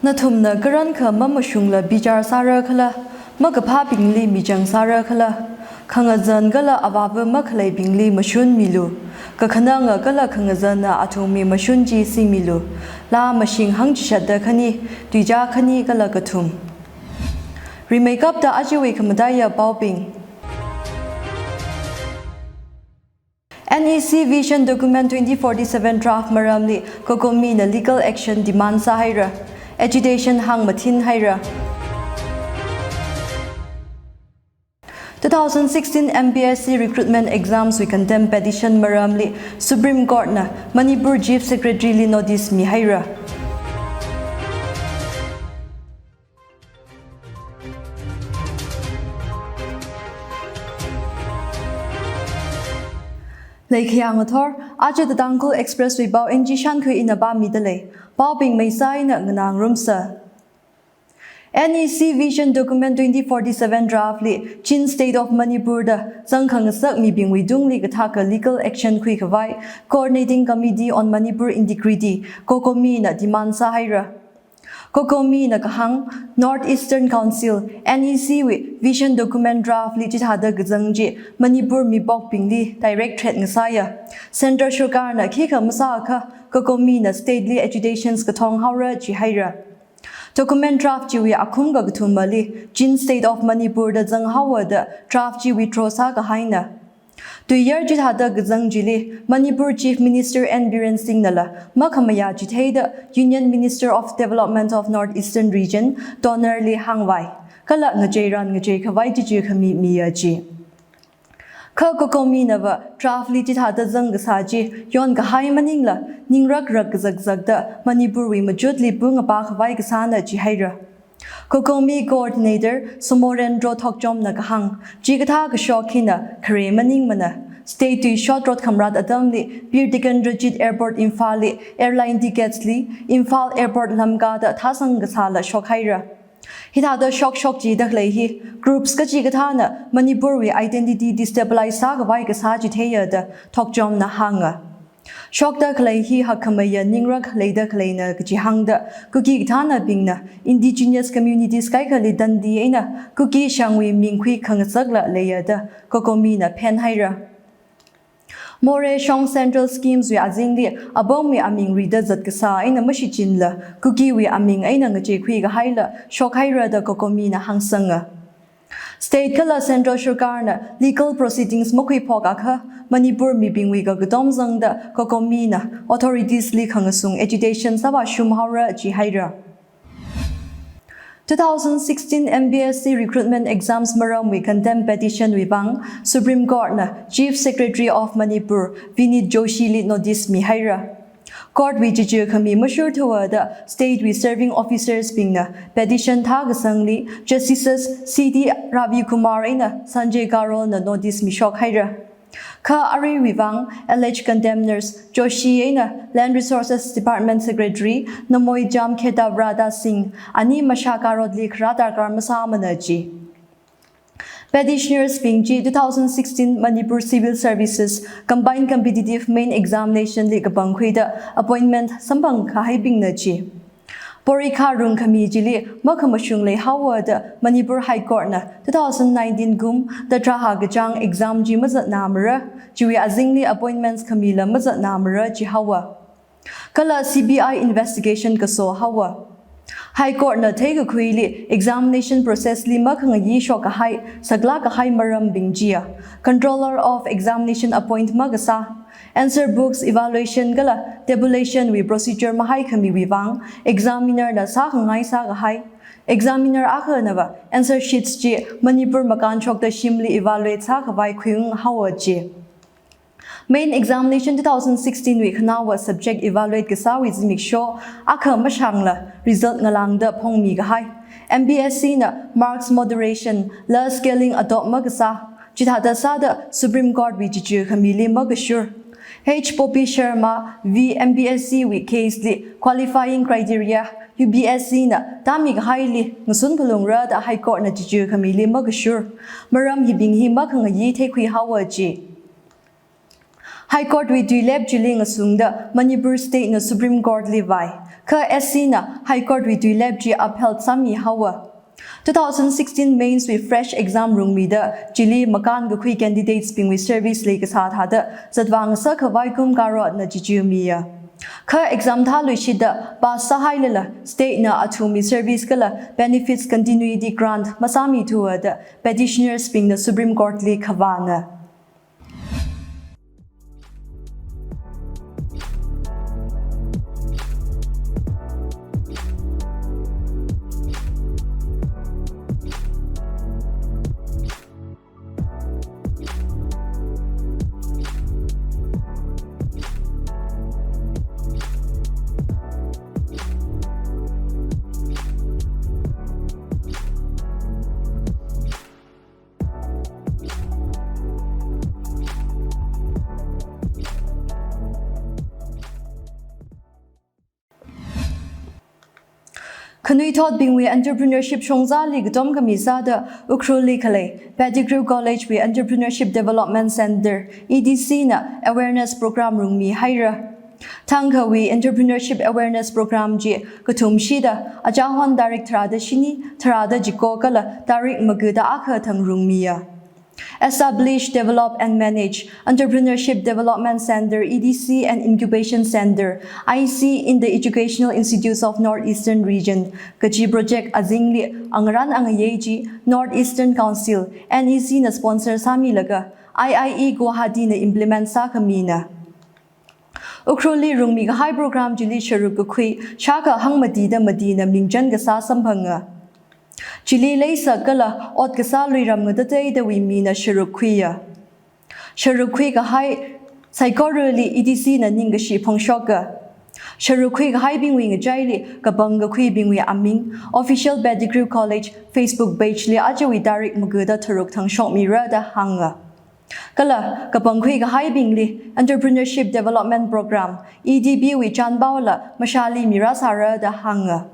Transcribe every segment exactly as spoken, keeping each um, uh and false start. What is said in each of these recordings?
Nathumna karankha mamashungla bichar sāra khala, makaphābingli michang sāra khala, khangazan kala avāva makhaleibingli mashun milu, kakhananga kala khangazana athumwui mashun chi singmilu. Laa mashing hangchishatda khani, tuicha khani kala kathum. Rimeikapta ajawui khamataiya paobing. N E C Vision Document twenty forty-seven draft maramli COCOMI na legal action demand sāhaira. Agitation hāngmathinhaira. Two thousand sixteen M P S C recruitment exams wui contempt petition maramli Supreme Court na Manipur Chief Secretary li notice mihaira. Leikhayang athor, aja The Tangkhul Express wui pao N G Shankhui ina pāmidalei. Paobing maisā ina nganāngarumsa. N E C Vision Document twenty forty-seven draft li Chin State of Manipur da zangkhangasak mibingwui tungli kathaka legal action khuikhavai Coordinating Committee on Manipur Integrity, COCOMI na demand sāhaira. COCOMI na kahāng, North Eastern Council, N E C wui Vision Document draft li chithāda kazang chi Manipur mipokbingli direct threat ngasāya. Central Sarkar na khikha masāakha COCOMI na state li agitations kathong haora chihaira. Document draft chiwui akhum kakathumali Chin State of Manipur da zanghaowa da draft chi withdraw sākahaina. Tuiyar chithāda kazang chili Manipur Chief Minister N Biren Singh nala makhamayā chitheida Union Minister of Development of North Eastern Region Tonner li hāngvai. Kala ngacheiran ngacheikhavai chichikhami miya chi. Kha COCOMI nava draft li chithāda zangkasā chi yonkahai maningla, ningrakrak kazakzakda Manipur wui machutli pungapa khavai kasāna chihaira. COCOMI Coordinator Sumoren Rothokchom na kahāng, chikathā kashok hina khare maningmana. State tui short road khamrat atamli Bir Tikendrajit Airport Imphal li airline tickets li Imphal Airport lamkada thāsang kasāla shokhaira. Hithāda shokshok chida khalei hi groups kachikathāna Manipur wui identity destabilize sākhavai kasā chitheiya da Thokchom na hānga. Shokda khalei hi hakkhameiya ningrak leida khaleina kachi hāngda, Kuki kathānabingna indigenous communities kaikhali tandi eina Kuki shangwui ming khuikhangasakla leiya da COCOMI na phenhaira. Moreh Shong Central Schemes wui azingli apongwui aming rida zatkasā eina mashichinla, Kukiwui aming eina ngacheikhui kahaila shokhaira da COCOMI na hāngsanga. State kala Central Sarkar na legal proceedings makhuiphokakha, Manipur mibingwui kakatom zangda COCOMI na authorities li khangasung agitation sāvāshum haora chihaira. Two thousand sixteen M P S C recruitment exams maramwui contempt petition wui vang Supreme Court na Chief Secretary of Manipur Vineet Joshi li notice mihaira. Court wui chichikhami mashurthuwa da state wui serving officers bingna petition thākasangli Justices C T Ravi Kumar eina Sanjay Karol na notice mishok haira. Kha aruiwui vang alleged contemners Joshi eina Land Resources Department Secretary Namoijam Kheddavrada Singh ani mashā Karol li khara darkar masāmana chi. Petitioners bing chi two thousand sixteen Manipur Civil Services Combined Competitive Main Examination li kapangkhuida appointment samphang kahaibingna chi. Porikha rungkhami chili makhamashung leihaowa da Manipur High Court na two thousand nineteen kum tatraha kachāng exam chi mazatnamara, chiwui azingli appointments khamila mazatnamara chihaowa. Kala C B I investigation kaso haowa. High Court na theikakhuili examination process li makhangayi shokkahai, saklāk kahai marambing chiya, Controller of Examination appoint makasā, answer books evaluation kala tabulation wui procedure mahaikhamiwui vang examiner na sākhangai sākahai, examiner akhanava answer sheets chi Manipur makānshokta shimli evaluate sākhavai khuiung haowa chi. Main examination two thousand sixteen wui khanaowa subject evaluate kasāwui zimiksho akha mashangla result ngalāngda phongmi kahai. M P S C na marks moderation la scaling adopt makasā, chithāda sāda Supreme Court wui chichikhamili makashur. H Poppy Sharma v M P S C wui case li qualifying criteria U P S C na tāmi kahaili ngasun phalungra da High Court na chichikhamili makashur. Maram hibing hi makhangayi theikhui haowa chi. High Court wui tuilep chili ngasungda Manipur State na Supreme Court li vai. Kha S C na High Court wui tuilep chi upheld sāmi haowa. Two thousand sixteen mains wui fresh exam rungmida chili makān kakhui candidates bingwui service li kasā thāda zatvā ngasā khavai kum karotna chichimiya. Kha exam thā luishida pass sāhailala state na athumwui service kala benefits continuity grant masāmithuwa da petitioners bingna Supreme Court li khavāna. Khanuithotbingwui entrepreneurship shongzali katom khami sāda Ukhrulli khalei Pettigrew College wui Entrepreneurship Development Center, E D C na awareness program rungmihaira. Thangkhawui Entrepreneurship Awareness Program chi kathumshida achāhon tarik tharāda shini, tharāda chiko kala tarik magada akha thang rungmiya. Establish, develop and manage Entrepreneurship Development Center, E D C and Incubation Center, I C, in the Educational Institutes of North Eastern Region kachi project azingli angarān angayei chi North Eastern Council, N E C na sponsor sāmilaga I I E Guwahati na implement sākhamina. Ukhrulli rungmi kahai program chili sharuk kakhui shākha hangmatida matina mingchan kasā samphanga. Chili leisak kala ot kasā luiram ngatateidawui mina sharuk khuiya. Sharuk khui kahai saikorali E D C na ningkashi phongshoka. Sharuk khui kahaibingwui ngachaili kapang kakhuibingwui aming Official Pettigrew College Facebook page li ajawui tarik magada tharuk thang shokmira da hānga. Kala kapangkhui kahaibingli Entrepreneurship Development Program, E D B wui chānpaola mashāli mirāsāra da hānga.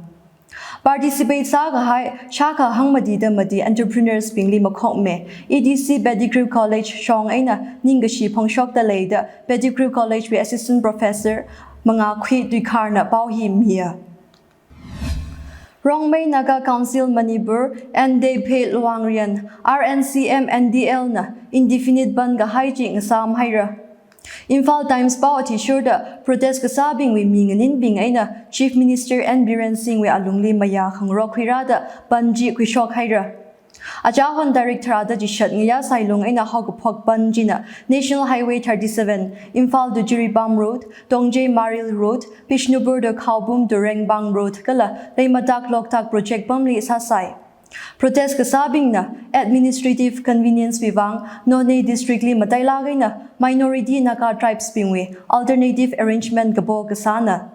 Participate sākahai shākha hangmatida mati entrepreneurs bingli makhokme, E D C Pettigrew College shong eina ningkashi phongshokda leida Pettigrew College wui Assistant Professor Mangakhui Tuikharna pao hi miya. Rongmei Naga Council Manipur, N Dephe Luangrian, R N C M N D L na indefinite bandh kahai chi ngasāmhaira. Imphal Times pao athishurda protest kasābingwui mi nganinbing eina Chief Minister N Biren Singh wui alungli mayā khangarok khuirāda bandh chi khuishokhaira. Achāhon tarik tharāda chishat ngayā sailung eina haokaphok bandh china National Highway thirty-seven, Imphal to Jiribam Road, Tongjei Maril Road, Bishnupur to Khaobum to Rengbang Road kala Leimatak Loktak Project pamli sāsai. Protest kasābingna administrative convenience wui vang Noney District li matailāk eina minority Naga tribes bingwui alternative arrangement kapo kasāna.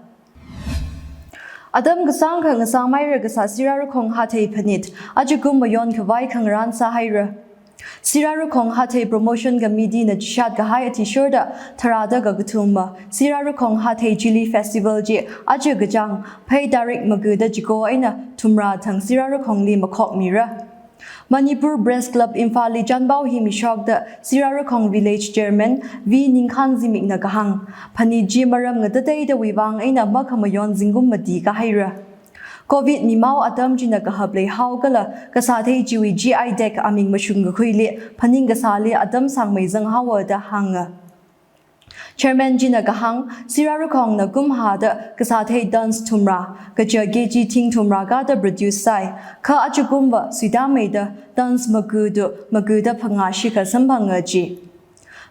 Atam kasāngkha ngasāmhaira kasā Sirarakhong Hathei Phanit, ajakum mayon khavai khangarān sāhaira. Sirarakhong Hathei Promotion Committee na chishat kahai athishurda tharāda kakathuma Sirarakhong Hathei Chili Festival chi aja kachāng phei tarik magada chiko eina thumrā thang Sirarakhongli makhokmira. Manipur Press Club Imphal li chānpao hi mishokda Sirarakhong Village Chairman V Ningkhan Zimikna kahāng, phanit chi maram ngatateidawui vang eina makhamayon zingkum mati kahaira. Covid mimao atam china kahap leihao kala kasāthei chiwui G I tag aming mashung kakhuili phaning kasāli atam sāngmei zanghaowa da hānga. Chairman china kahāng, Sirarakhongna kumhāda kasāthei tons thumrā, kaja K G thing thumrā kada produce sāi, kha ajakumva suitāmeida tons maga to magada phangā shikha samphanga ji.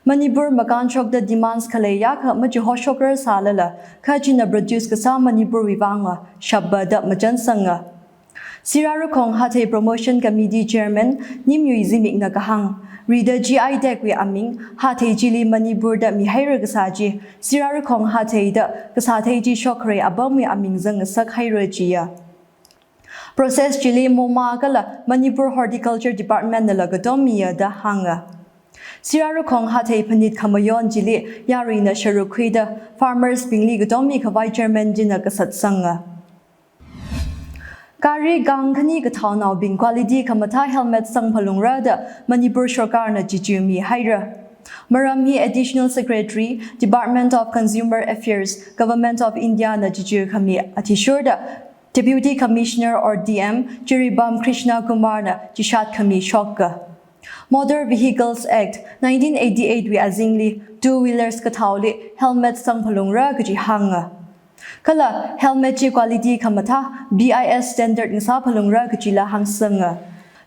Manipur makānshokda demands khaleiya kha machihoshokrar sālala, kha china produce kasā Manipur wui vangva shappa da machansanga. Sirarakhong Hathei Promotion Committee Chairman Nimyui Zimikna kahāng, rida G I tag wui aming Hathei Chili Manipur da mihaira kasā chi, Sirarakhong Hathei da kasāthei chi shokkhare apamwui aming zangngasakhaira jiya. Process chili MoMA kala Manipur Horticulture Department nala katom miya da hānga. Sirarakhong Hathei Phanit khamayon chili yaruina sharuk khuida farmers bingli katom mikhavai Chairman china kasatsanga. Gari gang khani kathaonaobing quality khamathā helmet sangphalungra da Manipur Sarkarna chichimihaira. Maram hi Additional Secretary, Department of Consumer Affairs, Government of India na chichir khami athishurda Deputy Commissioner or D M Jiribam Krishna Kumar na chishat khami shokka. Motor Vehicles Act nineteen eighty-eight wui azingli two wheelers kathaoli helmet sangphalungra kaji hānga. Kala helmet chi quality khamathā B I S standard ngasāphalungra kajila hāngsanga.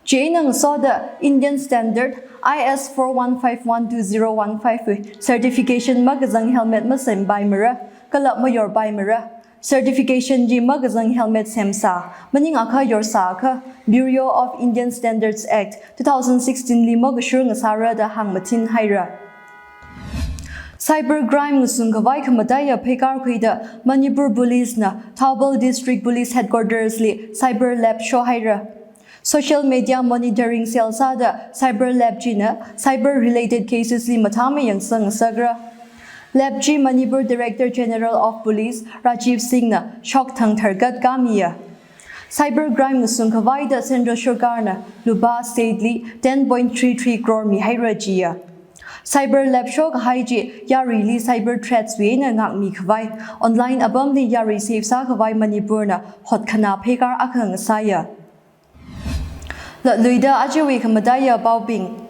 Chieina ngasoda Indian Standard I S four one five one two zero one five wui certification makazang helmet masempaimara, kala mayorpaimara. Certification chi makazang helmet semsā, maningakha yorsāakha Bureau of Indian Standards Act two thousand sixteen li makashur ngasāra da hāngmathinhaira. Cyber crime ngasungkhavai khamataiya pheikar khuida Manipur Police na Thoubal District Police Headquarters li cyber lab shohaira. Social media monitoring cell sāda cyber lab china cyber related cases li mathāmei yangsang ngasakra. Lab chi Manipur Director General of Police Rajiv Singh na shokthang tharkat kamiya. Cyber crime ngasungkhavaida Central Sarkar na lupā state li ten point three three crore mihaira jiya. Cyber lab shokahai chi yaruili cyber threats wui eina ngākmikhavai, online apamli yarui safe sākhavai Manipur na hotkhanā pheikar akha ngasāya. Latluida ajawui khamataiya paobing.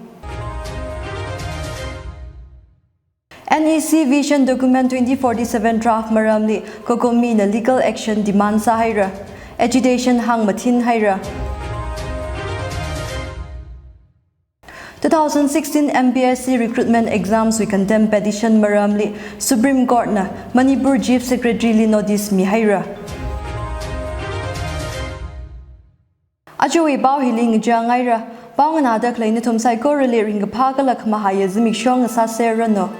N E C Vision Document twenty forty-seven draft maramli COCOMI na legal action demand sāhaira. Agitation hāngmathinhaira. Two thousand sixteen M P S C recruitment exams wui contempt petition maramli Supreme Court na Manipur Chief Secretary li notice mihaira. Ajawui pao hili ngachāngaira. Pao nganāda khalei nathum saikorali ringkaphā kala khamahaiya zimiksho ngasāserranu.